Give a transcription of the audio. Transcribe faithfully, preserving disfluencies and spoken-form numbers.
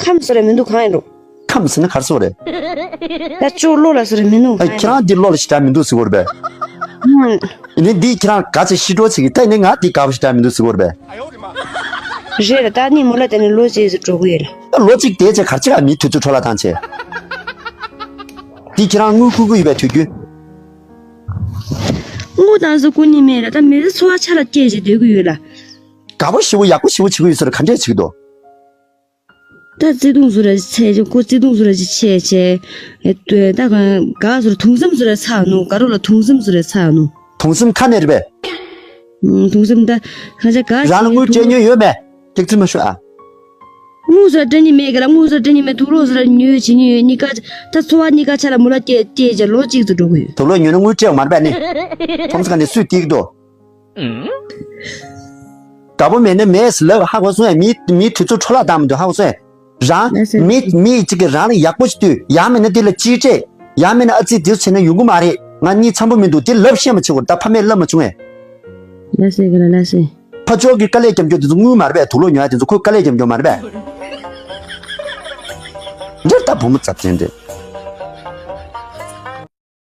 ཁམས་སུ་རེ་མི་འདུག་གང་ཡིན་རུང་། ཁམས་ཟེར་ན་ག་རེ་ཟེར་བ་རེད། ད་ཅོ་བློ་ལ་སུ་རེ་མི་འདུག་ཨ། གང་ཡིན་ཁྱེད་རང་འདི་བློ་ལ་ཞེ་དྲག་མི་འདུག་ཟེར་བ་རེད་པས། ཨང་། ཡིན་ནའི་འདི་ཁྱེད་རང་ག་ཚོད་ཤི་འགྲོ་བྱེད་ཀྱི། ད་ཡིན་ནའི་ང་འདི་དགའ་པོ་ཞེ་དྲག་མི་འདུག་ཟེར་བ་རེད་པས། རེད་ལ། ད་ནི་མོ་ལ་དེ་ནི་ལོ་གཅིག་ཙམ་འགྲོ་གི་ཡོད་ལ། ད་ལོ་གཅིག་དེ་ཚེ་ག་རེ་བྱེད་ག་མིའི་དུས་ཚོད་འཕྲོ་བརླག་བཏང་བྱས། འདི་ཁྱེད་རང་དངུལ་བསྐུར་གི་ཡོད་པའི་དུས་རྒྱུན། དངུལ་བཏང་ས་བསྐུར་ནི་མེད་ལ། ད་མི་ཚེ་འཚོ་བ་ཆ་ལ་སྐྱེལ་བྱས་སྡོད་ཀྱི་ཡོད་ལ། དགའ་པོ་ཞེ་པོ་ཡག་པོ་ཞེ་པོ་བྱེད་ཀྱི་ཡོད་ས་རེད། ག་འདྲས་བྱེད་ཀྱི་འདུག་ད་བརྩེ་དུང་བཟོ་ར་ཆེ་ཆེ། ཁོ་བརྩེ་དུང་བཟོ་ར་ཆེ་ཆེ་ཆེ། ཨེ། ད་ག་ག་སོར་དུང་སེམས་བཟོ་ར་ཚ་ནོ། དགའ་རོགས་ལ་དུང་སེམས་བཟོ་ར་ཚ་ནོ། དུང་སེམས་ཁ་ནས་རེད་པས། ཨུམ། དུང་སེམས་ད་ཁ་ཆ་ག་རང་ལ་དངུལ་སྤྲད་མྱོང་ཡོད་མེད། ཐེག་ཚུལ་མ་ཤོད་ཨ། དངུལ་ཟ་སྤྲད་ནི་མེད་ག་ལ། དངུལ་ཟ་སྤྲད་ནི་མེད། དུག་ལོག་ཟ་ར་ཉོས་བྱེད་ནི་ཡོད། གཉིས་ཀ་ད་འཚོ་བ་གཉིས་ཀ་ཆ་ལ་མོ་ལ་སྐྱེ་སྐྱེ་བྱ་ལོ་གཅིག་ཏུ་འགྲོ་གི་ཡོད། དུག་ལོག་ཉོས་ན་དངུལ་སྤྲད་མར་པས་ནི། ཁྲོམ་ས་ག་ནས་སུས་སྟེར་གི་འདུག་དགའ་པོ་མེད་ན་མེད་ཟེར་ལབ། ཧ་གོ་སོང་ངས། མི་མི་དུས་ཚོད་འཕྲོ་བརླག་བཏང་མི་འདུག་ཧ་གོ་སོང་ངས། རང་ལགས་སོ། མི་མི་གཅིག་གིས་རང་ལ་ཡག་པོ་ཞིག་ལྟོས། ཡང་མིན་ན་དེ་ལ་གཅེས་སྤྲས། ཡང་མིན་ན་ཨ་ཙི་དེ་བྱས་ན་ཡོང་གི་མ་རེད། ང་གཉིད་ཚང་པོ་མི་འདུག་དེ་ལབ་ཤེས་མ་བྱེད་དགོས། ད་ཕ་མས་ལབ་མ་བྱུང་ངས། ལགས་སོ་ག་ལ་ལགས་སོ། ཕ་ཅོག་གི་དཀའ་ལས་རྒྱབ་སྐྱོར་དེ་ཚོ་དངུལ་མ་རེད་པས། དུག་ལོག་ཉོ་ཡ་དེ་ཚོ་ཁོའི་དཀའ་ལས་རྒྱབ་སྐྱོར་མ་རེད་པས། འདིར་ད་བུ་མོ་ཚབ་ཅན་རེད།